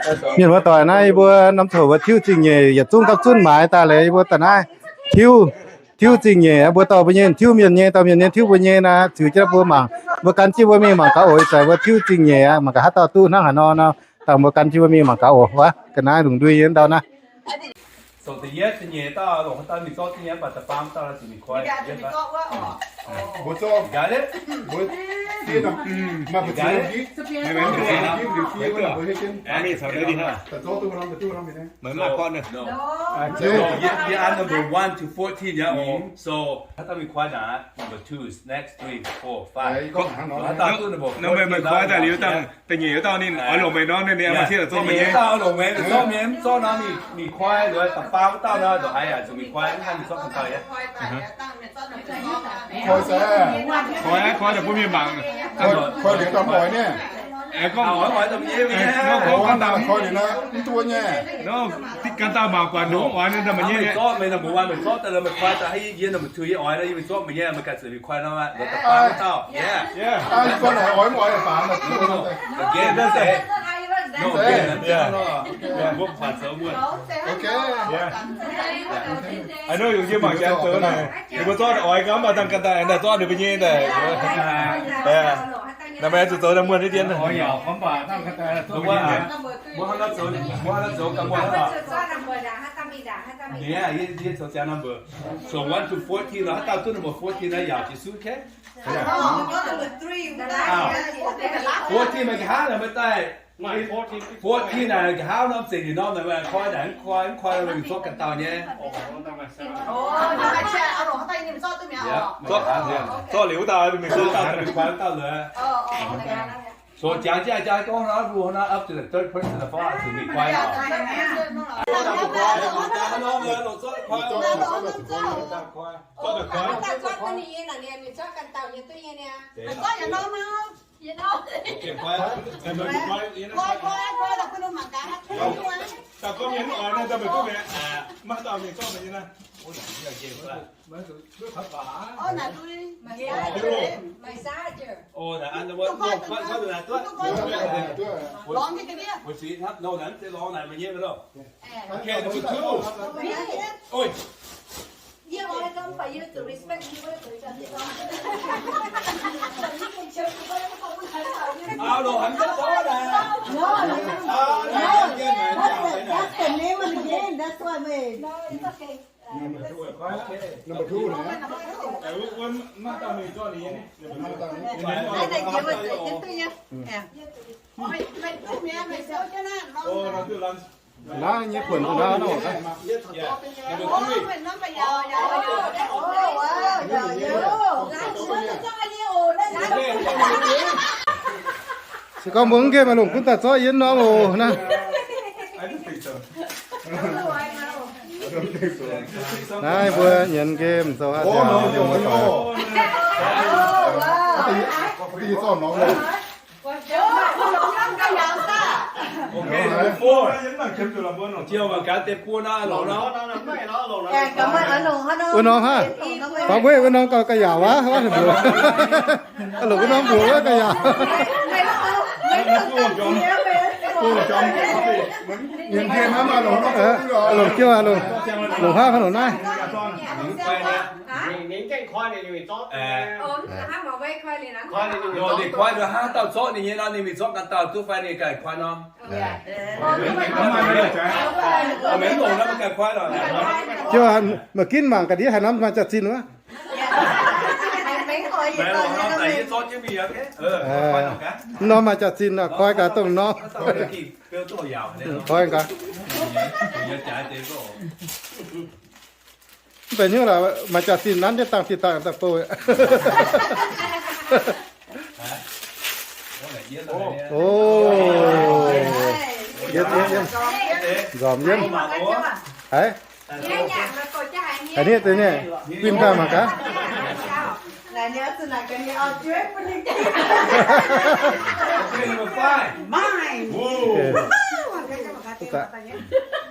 Mienh muoz-doic naaiv, yie mbuo norm coc mbuo tiuv zingh nyeic, yietc zungv gapv zunv maaiz daaih leiz, yie mbuo daaih naaiv tiuv, tiuv zingh nyeic, mbuo dorh mbuo nyei tiuv mienh nyei, dorh mienh nyei tiuv mbuo nyei naaiv, ziux jienv mbuo mangc, mbuo gan jienv mbuo mingh mangc gaax oc. Ih zanc mbuo tiuv zingh nyeic aqv, mangc gaax haaix dauh duqv hnangv haaix nor nor, dangh mbuo gan jienv mbuo mingh mangc gaax oc. Wuov, ga'naaiv lungh ndui nyei ndau naaiv. So, yie, yie an number one to fourteen, yeah. Oh, so haaix dauh mingh kuaaiv naaic? Number two, next, three, four, five. Haaix dauh duqv number fourteen, meih kuaaiv daaih liuz dangh, da'nyeic dauh ninh oix longc meih nor, ninh maaih sieqv la'zorv meih nyei. Da'nyeic dauh la'zorv meih, la'zorv mienh, zorqv nor mingh, mingh kuaaiv, la'zorv da'faam dauh nor, ndongc haaix yaac zuqc mingh kuaaiv, mv haih mingh zorqv ganh dauh yaac. Kuaaiv, kuaaiv daaih bun mienh mangc. Kuaaiv liuz daaih mv oix nyei. Gorngv, gorngv, gorngv daaih kuaaiv liuz naaiv mv duqv nyei. Ganh dauh mangc buatc nor mv oix, ninh daaih maiv nyei. Zorqv meih number one, meih zorqv daaih, meih kuaaiv daaih, yie number two, yie oix, yie mingh zorqv meih nyei, meih ganh zuqc mingh kuaaiv nor, da'faam dauh. Yeah. Again, again. No, again. Yeah. Mbuo buatc zoux muonh. Okay. I know, yungz jienv mangc jangx zoux naaic. Ninh mbuo zorqv oix gaax mv baac dangh ganh daaih, daaih zorqv ninh mbuo nyei daaih. Naaiv meih zuqc zoux daaih muonh nyei dien. Mbuo hnangv naaiv zoux, mbuo hnangv naaiv zoux ganh muonh hnangv. Yie, yie zoux jangx number. So one to fourteen, haaix dauh duqv number fourteen naaiv yaac jiez suv, okay? Fourteen meih nqa'haav naaic meih daaih. Fourteen naaic nqa'haav norm zengc ninh norm naaic meih koi naaic, mv koi, mv koi meih mingh zorqv ganh dauh nyei. Zorqv liuz wuov dauh mingh zorqv dauh, mingh kuaaiv dauh lorqc. So jangx jienv jangx gorngv hnangv, up to the third person of all, zuqc mingh kuaaiv oc. Okay, number two. That's the name of the game. That's why we Number two naaiv. Naaiv nyei buonc naaiv nor. Se gorngv mbuo mv nqemh maaih longc gunv daaih zorqv yie norm oc naaiv. Naaiv mbuo nyienz nqemh zoux haaix diuc. Wuov norm hnangv, faaux mbuo wuov norm gauh ga'yaauc aqv, wuov haaix mbuox. Longc wuov norm mbuox wuov ga'yaauc. Longc jienv, longc haav, longc naaiv. Ninh koi nor, haaix dauh zorqv ninh nyei nor, ninh mingh zorqv ganh dauh duqv fai ninh ganh kuaaiv norm. Jienv maaih ginv mangc ga'ndiev haaix norm maaih jaax-zinh wuov. Norm maaih jaax-zinh koi gaax dongh norm. Koi gaax. Mv benx hnyouv laaix maaih jaax-zinh nanv jienv dangh zinh daaih daaih bouh. O, yietv, yietv, yietv. Nzormc yienv. Haiz. Haiz nie deix nie, guinh daaih mangc gaax.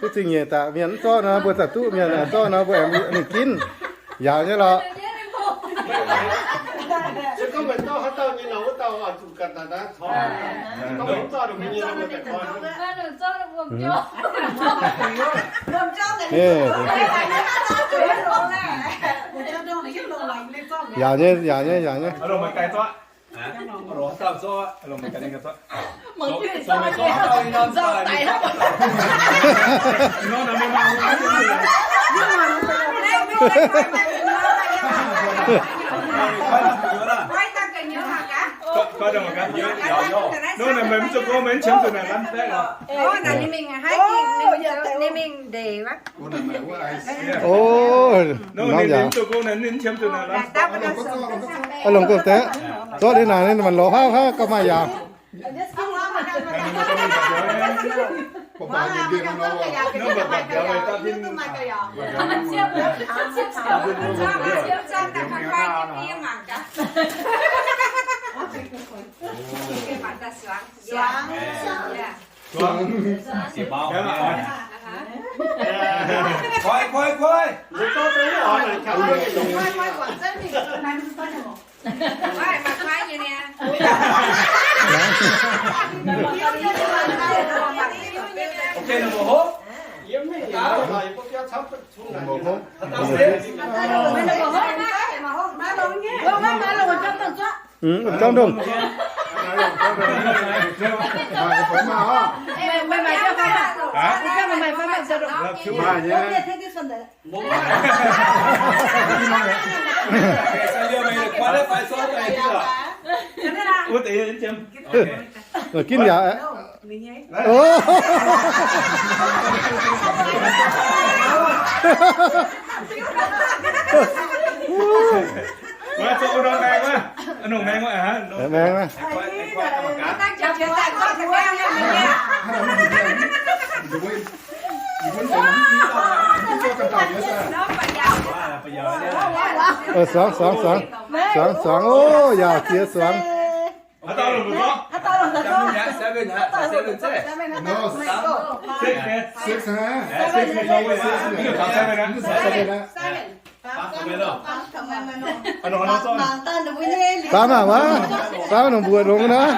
Duqv zingh nyeic daaih mienh mv zorqv nor, mbuo za'gengh duqv, mienh zorqv nor mbuo aengx mingh ginv. Yaauc nyei lorqc. Yaac nyei, yaac nyei, yaac nyei. Ninh mingh ndeic wuov. Ninh mingh ndeic wuov. Longc gong deix. Zorqv liuz naaic ninh mangc lorz haav haav gauh maaih yaauc. Suangx. Koi, koi, koi. Okay, number four. Number four. Hm, wuov jauv ndongh. Wuov deix yiem. Ginv yaac. Maengx maengx. Suangx, suangx, suangx, suangx. Suangx, suangx. O, yaac jiex suangx. Six, six, six. Faam maah, wuov. Faam nongc mbuoqc longx naaiv.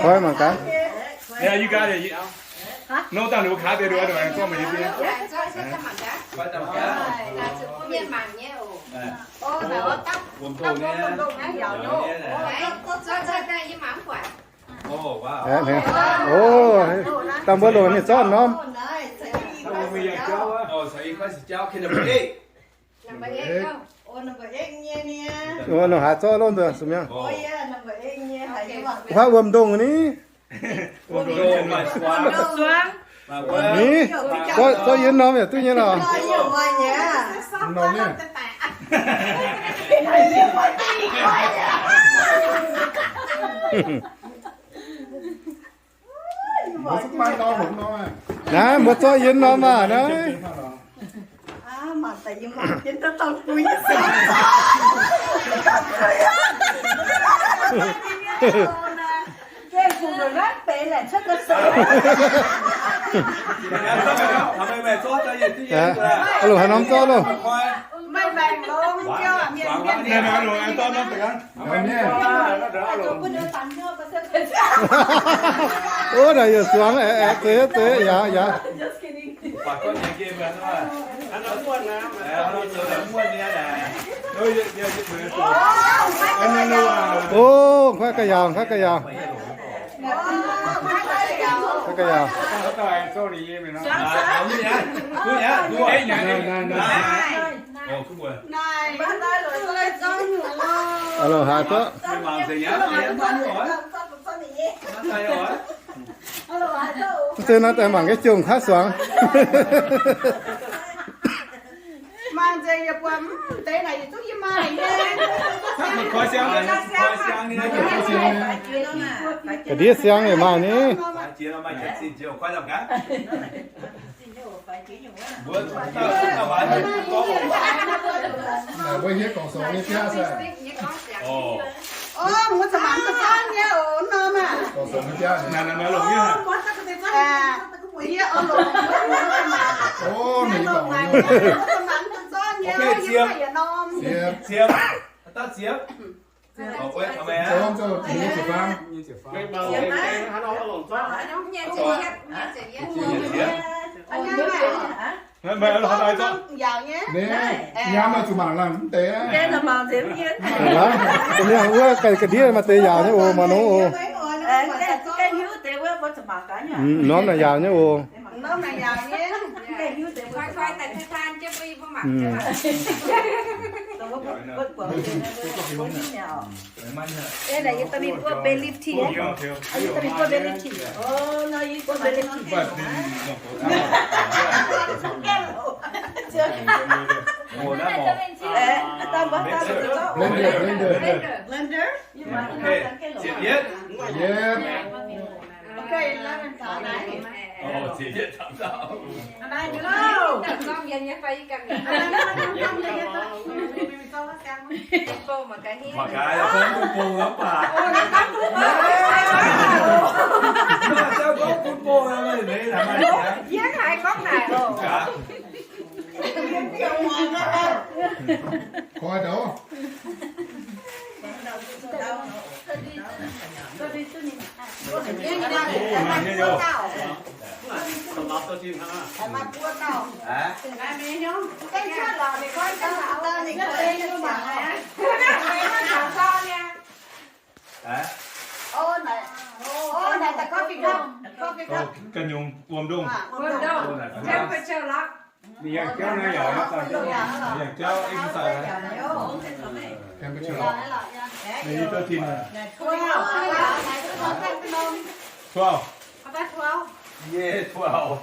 Koi mangc gaax. Yeah, you got it. Nor dangh ninh mbuo kaav deix nduov, ninh mbuo zorqv mingh nyei dien. O, dangh mbuo longc ninh zorqv norm. O, longc haaix zorqv lorqc nzuonx, sumh mi'aqv. Wuov wuom-ndongh ni. Ni, zorqv, zorqv yie norm yaac duqv nyei lorqc. Naaiv, mbuo zorqv yie norm maah, naaiv. Aav, longc haaix norm zorqv loh. O, naaic yaac suangx, aeqv, aeqv, zeiz, zeiz, yaac, yaac. O, kuaaiv ga'yaauc, kuaaiv ga'yaauc. Kuaaiv ga'yaauc. Naaiv, naaiv, naaiv. Aa, longc haaix zorqv. Mv zeiz naaiv daaih mangc gaax jomc kaav suangx. Ga'ndiev siang yaac maaih ni. Mbuo hietv gorngv sou nyei biaav se. O, mbuo camv-mangc da'zaanv nyei oc, norm aah. Gorngv sou nyei biaav. Naaiv, naaiv, naaiv longc nyei. Yie oix longc. O, mingh longc nyei. Ziepc. Ziepc. Dauh ziepc. Nyaam zuqc mangc laanh mv deix. Wuov ga'ndiev maaih deix yaauc nyei oc, maaih nor oc. Norm naaic yaauc nyei oc. Blender, blender. Yep. Koi dou. Ganh nyungc wuom ndongh. Ninh yangh jauv naaiv yaac, ninh yangh jauv exercise. Ninh yangh jauv. Twelve. Yeah, twelve.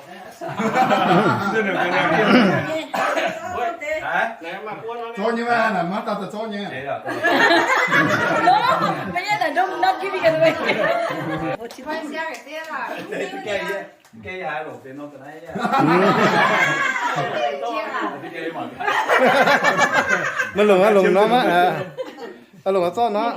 Zorqv nyei maiv, naaic maiv dauh daaih zorqv nyei. Maiv longc aqv, longc norm aqv. Aqv, longc aqv, zorqv norm.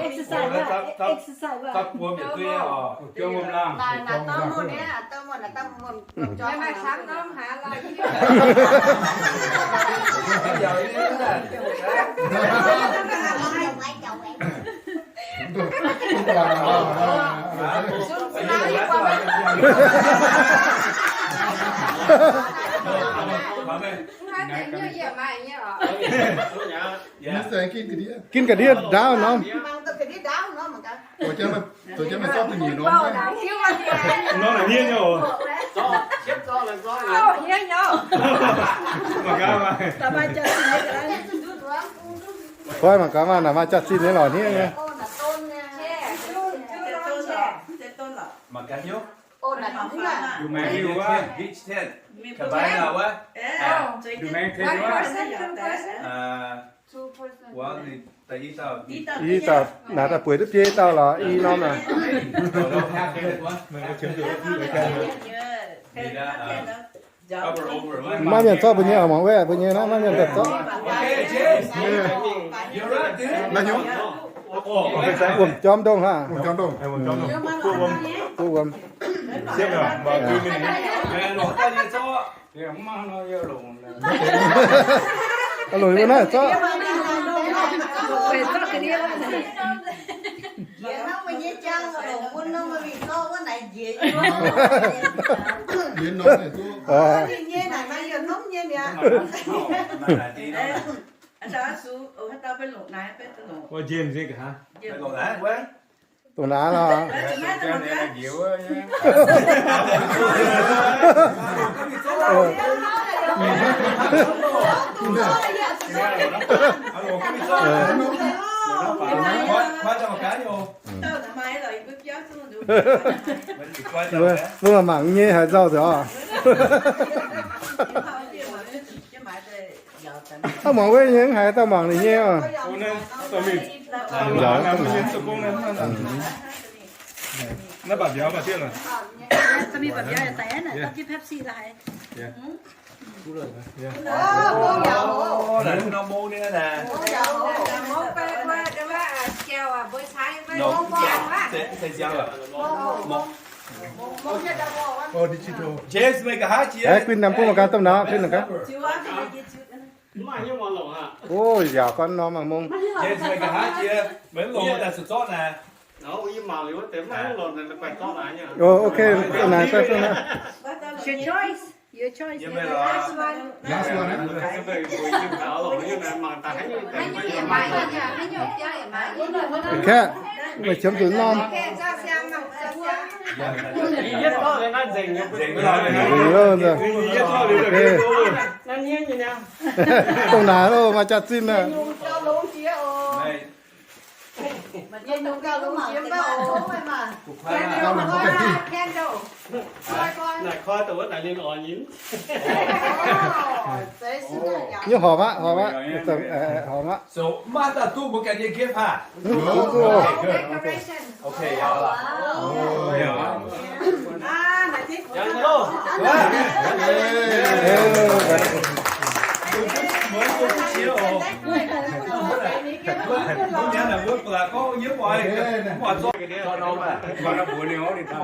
Ginv ga'ndiev ndaauv norm. Norm naaic hniev nyei oc. Koi mangc gaax maah, naaic maaih jaax-zinh nyei lorqc hniev nyei. Ih dauh naaic daaih bueix duqv biei dauh lorqc, i norm naaic. Maiv mienh zorqv mbuo nyei oc, mangc wuov mbuo nyei naaiv, maiv mienh daaih zorqv. Wuom jorm ndongh hlaax. Wuom. Longc wuov naaiv zorqv. Dongh naaiv lorqc. Mbuo mangc nyei haaix nzauh nzengc oc. Aav, muangx wuov nyei haaix dauh mangc ninh nyei oc. James, maiv ga'haav jiex. Kuinx naaiv bun mangc gaax, domh nauz, kuinx naaiv gaax. O, yaac gorngv norm mangc mong. O, ok, naaic, naaic. Your choice. Your choice. Last one, eh? Kaeqv, meih qiemx zuqc norm. Nzengc loh, nzengc. Dongh naaic loh, maaih jaax-zinh aqv. Naaic koi dongh wuov naaic ninh oix nyinc. Nyei horpc aqv, horpc aqv, horpc aqv. So, maiv dauh duqv mbuo ganh nyei gift haac? Okay, good. Okay, yaac.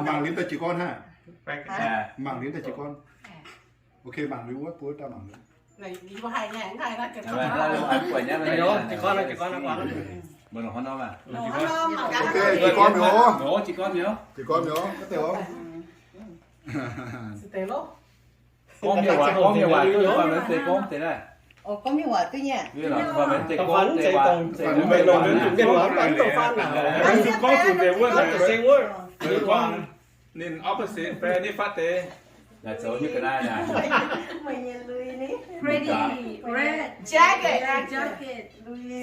Mangc liuz daaih jiez gorn haah? Mangc liuz daaih jiez gorn. Ok, mangc liuz wuov, bun dauh mangc liuz. Ok, jiez gorn mi'aqv. Jiez gorn mi'aqv, deix oc. Gorngv mienh waac, gorngv mienh waac, gorngv mienh waac, gorngv deix daaih. Gorngv mienh waac duqv nyei. Gorngv zuqc deix wuov, gorngv zuqc deix wuov, ninh opposite fai ninh faatv deix. Laaix zoux nyei ga'naaiv naaic. Meih nyei lui ni. Pretty red jacket. Red jacket. Lui ni.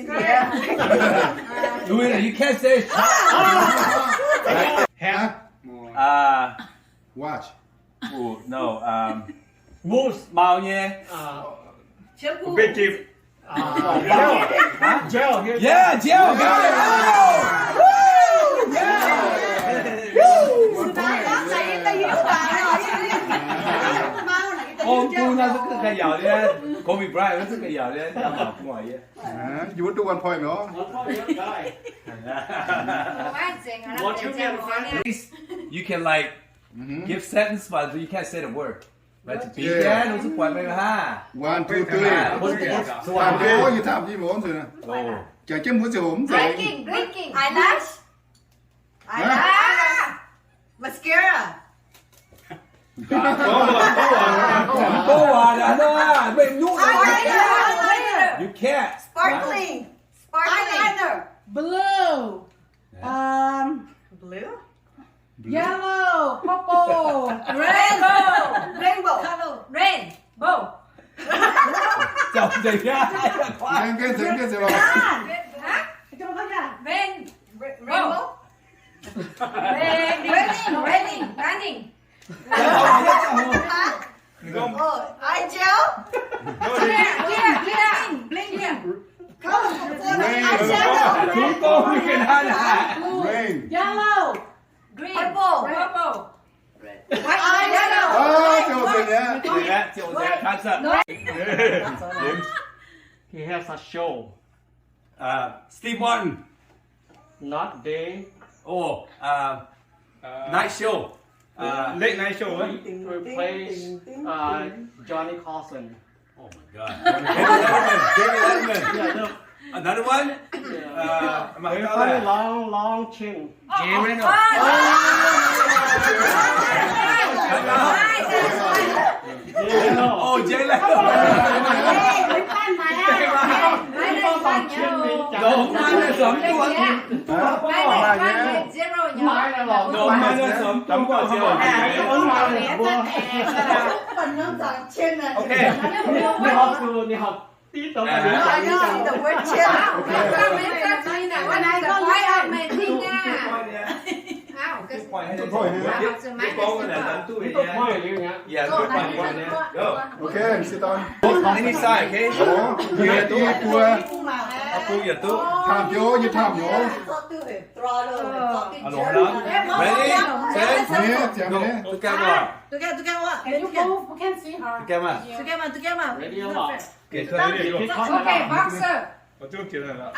Lui, you can't say. Huh? Uh, watch. Ooh, no. Um, moose. Mau nyei. Big gift. Huh? Jail, here. Yeah, jail, jail. Woo! Yeah. Ong du naaiv zungv ga'yaauc liuz, Kobe Bryant naaiv zungv ga'yaauc liuz, yaac mangc gu'nguaaic yie. You want to one point, no? One point, one guy. What you mean, friend? You can, like, give sentence, but you can't say the word. Like, to be there, 你是管那个哈。One, two, three. Time to go, you time, you won't do. Oh. Jangx jienv mbuo ziouc mv zeiz. Blinking, blinking. Eyelash. Eyelash. Mascara. Eyeliner. You can't. Sparkling. Sparkling. Eyeliner. Blue. Um, blue? Yellow, purple, rainbow, rainbow, color, rainbow. Huh? Rain, rainbow. Rain, raining, raining, running. Huh? Oh, eye gel? Here, here, here. Bling, bling. Come on, eyeshadow. Rain. Yellow. Green. Purple. Purple. White eyeshadow. Oh, 就是这样。 Time's up. He has a show. Uh, Steve Martin. Not day. Oh, uh, night show. Uh, late night show, eh? Replace, uh, Johnny Carson. Oh my God. David Letterman. David Letterman. Yeah, no. Another one? Yeah. Uh, very funny, long, long chin. Jay Leno. Oh, Jay Leno. Okay. Okay, sit down. Any side, okay? Yietc duqv, yietc duqv. Yietc duqv. Ready? Set. Go. Together. Together. Together. Ready or not? Okay, boxer.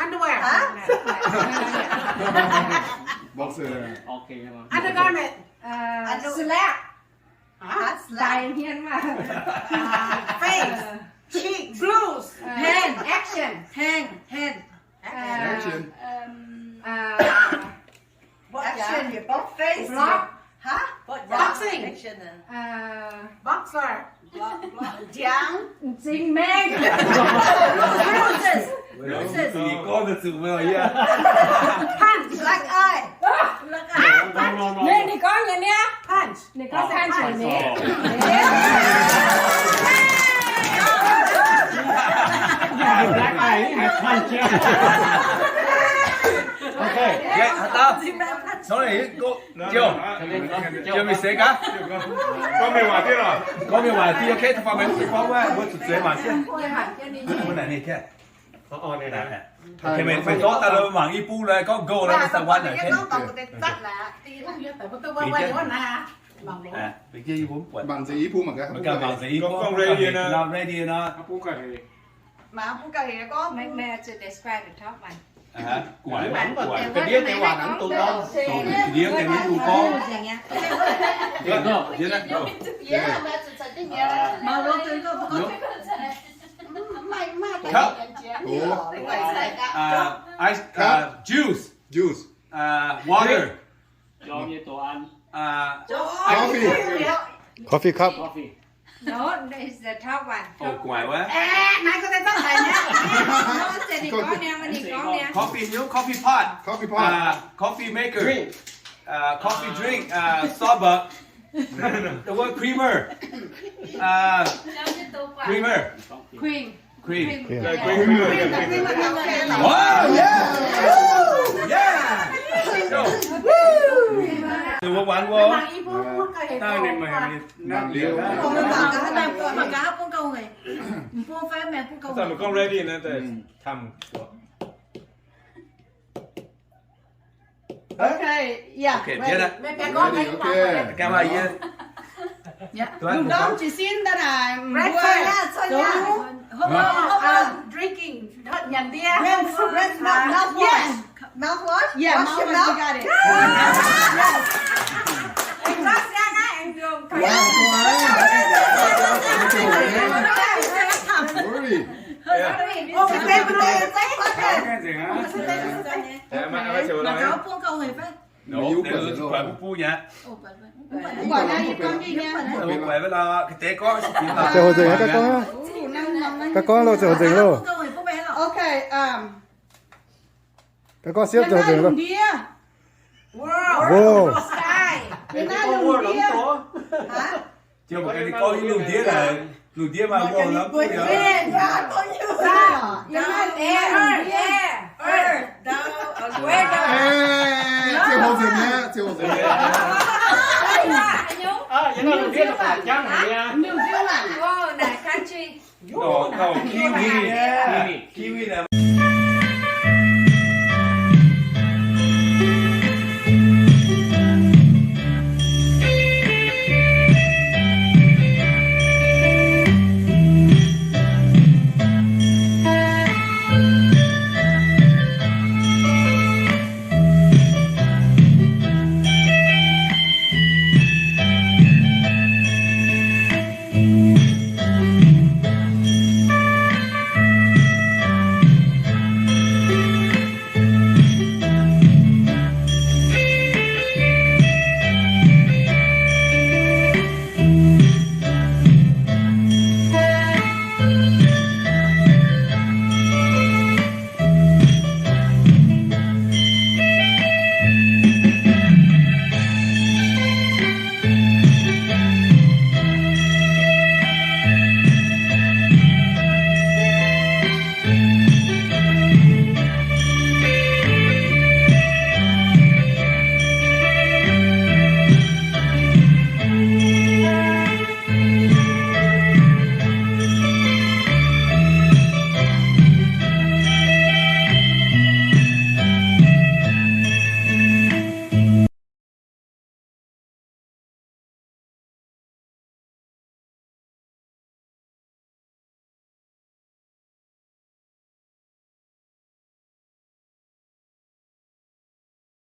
Underwear. Huh? Boxer. Okay, undergarment. Uh, slap. Huh? Slap. Face. Cheeks. Bruise. Hand. Action. Hand. Hand. Action. Action. Both face. Block. Huh? Boxing. Action. Boxer. Jangx. Zingh mengh. Bruises. Bruises. Punch. Black eye. Black eye. Punch. Ninh gorngv nyei niaa. Punch. Ninh gorngv punch nyei. Black eye, punch. Okay. Okay, haaix dauh? Sorry, go. Jiu. Jiu, meih seix gaax. Gorngv mienh waac dieh lorqc. Gorngv mienh waac dieh, okay, taux faaux meih mv zeiz gorngv wuov, mbuo zuqc zueiz mangc jienv. Mbuo naaic ninh kaav. Okay, meih, meih zorqv daaih mangc i bung naaic, gorngv go naaic, meih daaih wuov naaic, okay. Mangc nzengc i bung mangc gaax. Mangc nzengc i bung, ready nor. Mangc bung ga'heic gorngv. Meih, meih zuqc describe the top one. Gu'nguaaic, gu'nguaaic. Ga'ndiev deix waac naaic mv dungx gorngv. Ga'ndiev deix mv dungx gorngv. Cup. Uh, ice, uh, juice. Juice. Uh, water. Uh, coffee. Coffee cup. Coffee. No, that is the top one. Oh, guai wuov. Eh, naaiv gorngv daaih zangv daic nyei. Ninh gorngv nyei, ninh gorngv nyei. Coffee, you know, coffee pot. Coffee pot. Uh, coffee maker. Drink. Uh, coffee drink. Uh, Starbucks. The word creamer. Uh, creamer. Cream. Cream. Cream. Cream. Wow, yeah. Yeah. Go. Woo. Ninh mbuo muangx wuov. Mangc liuz. Mangc gaax, mangc gaax bung ga'heic. Bung fai mangc bung ga'heic. Gorngv ready naaiv, camv. Okay, yeah. Okay, ready. Lungh ndorm jiez sin daaih naaic, mbuo zoux drinking, nyanc ndie. Rinse, rinse mouth, mouthwash. Mouthwash? Yeah, wash your mouth. Got it. Yes. Hurry. Ziouc houc nzengc, ga'naaiv gorngv, ga'naaiv gorngv loh, ziouc houc nzengc loh. Okay, um, ga'naaiv gorngv siepv ziouc houc nzengc loh. World. World. Sky. Ga'naaiv lungh ndiev. Hah? Ziouc mbuo ga'naaiv gorngv i lungh ndiev naaic, lungh ndiev maaih world norm buo yaac. Earth, earth, earth. Ziouc houc nzengc mi'aqv, ziouc houc nzengc mi'aqv. New Zealand. New Zealand. Oh, nice country. No, no, Kiwi. Kiwi naaic.